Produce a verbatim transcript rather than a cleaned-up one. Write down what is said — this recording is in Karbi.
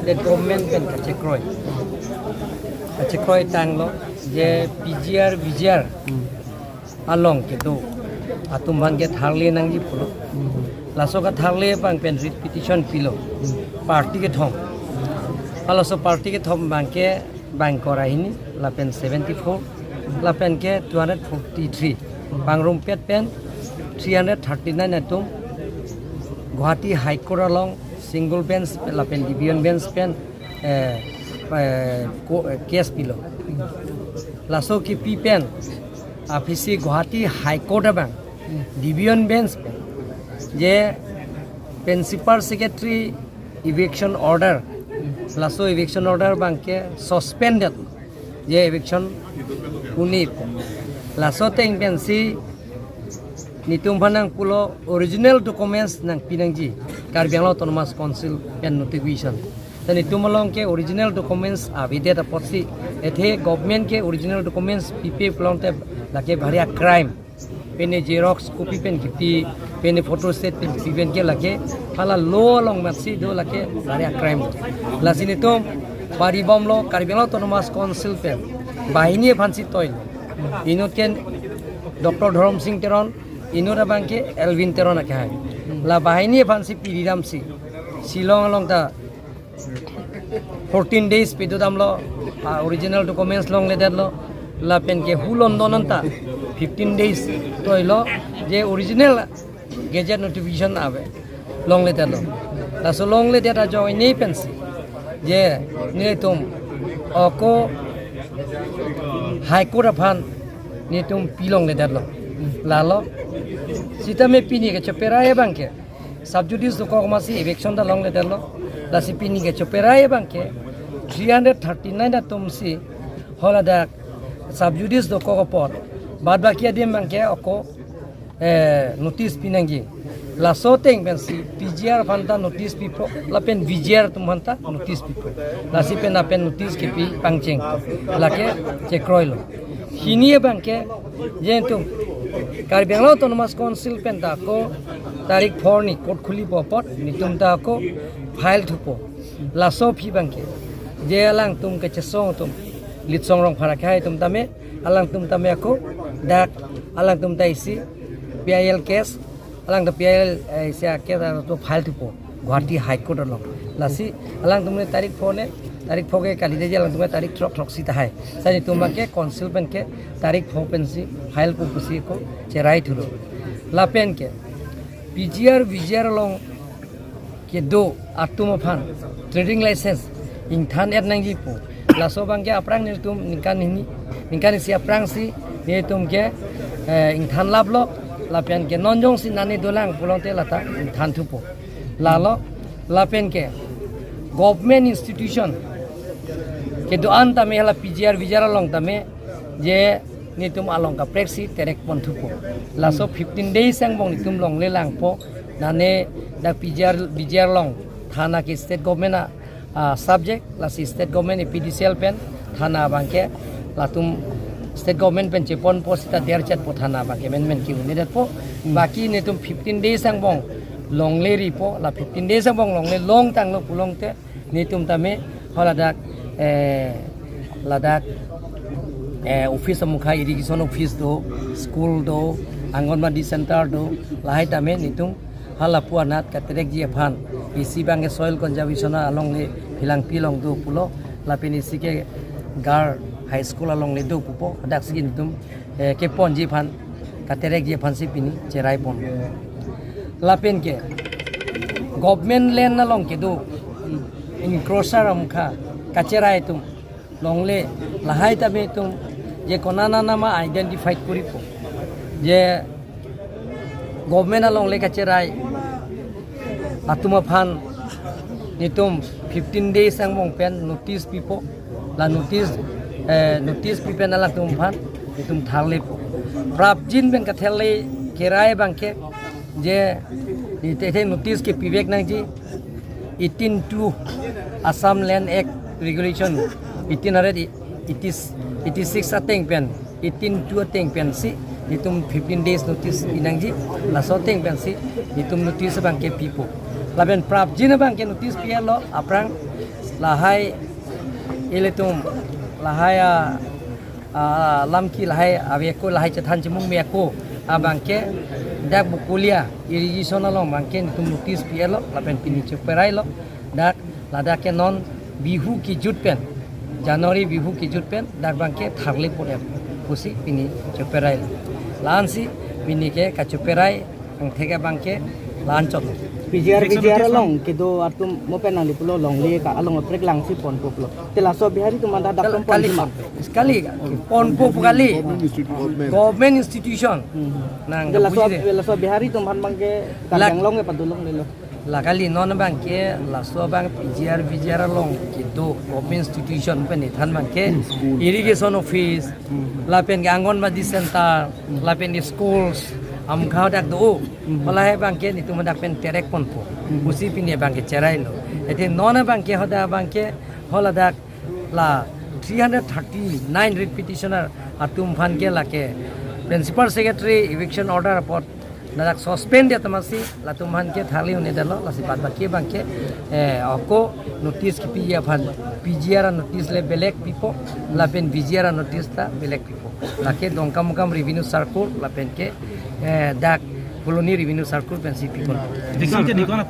Government pen kachekroi, kachekroi tanglo je P G R V G R along kedo atum aphan ke tharle nangji pulo. Laso katharle abang pen writ petition pilo party kethom. Halaso party kethom abang ke bang ingkoi ra hini, lapen seventy four, lapen ke two hundred forty three. Pangrumpet pen three hundred thirty nine atum Guwahati High Court along single bench lapen division bench pen, eh, eh, ko-, eh, case pilo. Laso kipi pen aphi si Guwahati High Court abang division bench pen je principal secretary eviction order, laso eviction order abang ke suspended, je eviction uni. Laso ateng pensi netum aphan nangpulo original documents nangpi nangji, Karbi Anglong Autonomous Council pen notification. Ta netum along ke original documents avedet apotsi, athe government ke original documents pipe pulote lake bhari a-crime. Pine xerox copy pen kipi, pine photostat pen kipi pen ke lake hala law along matsi do, lake bhari a-crime. Lasi netum bari bomlo, Karbi Anglong Autonomous Council pen banghini aphansi toilo. Inut ke Doctor Dhorom Sing Teron, inut abang ke Elwin Teron akhai. La banghini aphansi piri damsi Shillong along ta fourteen days pidu damlo, ah, original documents longledetlo, lapen ke hu London anta fifteen days toilo, je original gazette notification ave longledetlo. Laso longledet ajoine pensi je netum ako High Court aphan netum pi longledetlo. Lalo sitame pini ke cheperai abang ke sub judice dokok amatsi eviction ta longledetlo. Lasi pini ke cheperai abang ke three hundred thirty nine atum si haladak sub judice dokok apot, bad baki adim abang ke ako, eh, notice pi nangji. Laso ateng pensi P G R aphan ta notice pipo, lapen V G R atum aphan ta notice pipo. Lasi pen lapen notice kepi pangcheng, lake chekroilo. Hini abang ke je netum Karbi Anglong Autonomous Council pen ta ako tarik four ni court khulipo apot netum ta ako file thupo. Laso aphi abang ke je alangtum kechesong atum, Litsong Rongphar akhai atum tame, alangtum tame ako dak alangtum ta isi P I L case, alangtum P I L, eh, isi a-case alangtum file thupo Guwahati High Court along. Lasi alangtum ne tarik four ne, tarik four ke kali, je alangtum ne tarik throk, throksi tahai. Lasi netum abang ke council pen ke tarik four pensi file pu pusi ako cherai thulo. Lapen ke P G R V G R along kedo atum aphan trading license ingthan-et nangji pu. Laso abang ke aphrang netum ningkan hini, ningkan isi aphrangsi netum ke, eh, ingthan laplo, lapen ke non jongsi nane dolang pulote lata ingthan thupo. Lalo lapen ke government institution kedo-an tame hala P G R V G R along tame je netum along kapreksi terek pon thupo. Laso fifteen days angbong netum longle langpo, nane dak P G R, V G R along thana ke state government a, a subject, lasi state government A P D C L pen thana abang ke latum state government pen cheponpo seta derchetpo, thana abang ke menmen ke-un-edetpo. Baki netum fifteen days angbong longle ripo, la fifteen days angbong longle longtanglo pulote netum tame haladak, eh, ladak, eh, office amukha, irrigation office do, school do, Anganwadi center do, lahai tame netum halapu anat katerekji aphan, isi abang ke soil conservation alongle Philangpi along do pulo, lapen isi ke Gar High School alongle do pupo, hadaksi netum, eh, keponji aphan, katerekji aphansi pini cherai pon. Lapen ke government land along kedo encroacher amukha kacherai atum longle, lahai tame netum je konana nama identify koripo, je government alongle kacherai atum aphan netum fifteen days angbong pen notice pipo. La notice, eh, notice pi pen alangtum aphan netum tharlepo. Prapjin pen katharle kerai abang ke je netum notice kepivek nangji eighteen two Assam Land Act Regulation eighteen hundred eighty, eighty-six ateng pen, eighteen two ateng pensi netum fifteen days notice pi nangji, laso ateng pensi netum notice abang ke pipo. Lapen prapjin abang ke notice pi-etlo, aphrang Lahai ilitum lahai a, a lamki lahai ave ako, lahai chethan chimung me ako abangke dak Bokolia irrigation along abangke netum notice pi-etlo lapen pini cheperailo. Dak ladak ke non Bihu kejut pen, January Bihu kejut pen dak abangke tharle pon-et pusi pini cheperailo. La-ansi pini ke kacheperai angthek abangke la-an chot. P G R, P G R along kedo atum mo pen nangli pulo longle ka along aprek langsi ponpo pulo. Te laso Bihari atum anta dak Kal-, pon kali, pon. Kali ponpo pu kali. Government institute, government. Government institution. Hmm. Nang Te laso, buji de. Laso Bihari atum aphan abangke La- Karbi Anglong ke padolonglelo. La kali non abangke laso abang P G R, P G R along kedo government institution pen ethan abangke irrigation office, lapen ke Anganwadi center, lapen ke schools, amkha dak do. Hala abangke netum dak pen terek ponpo pusi pini abangke cherailo. Ete non abangke hadak abangke haladak la three hundred thirty-nine writ petitioner atum aphan ke lake principal secretary eviction order apot ladak suspend det amatsi latum aphan ke tharle un-edetlo, lasi bad baki abangke, eh, ako notice kipi aphan P G R notice le belek pipo, lapen P G R notice ta belek pipo. Lake Dongkamukam revenue circle lapen ke, eh, dak Phuloni revenue circle pensi pipon. Dikon ke dikon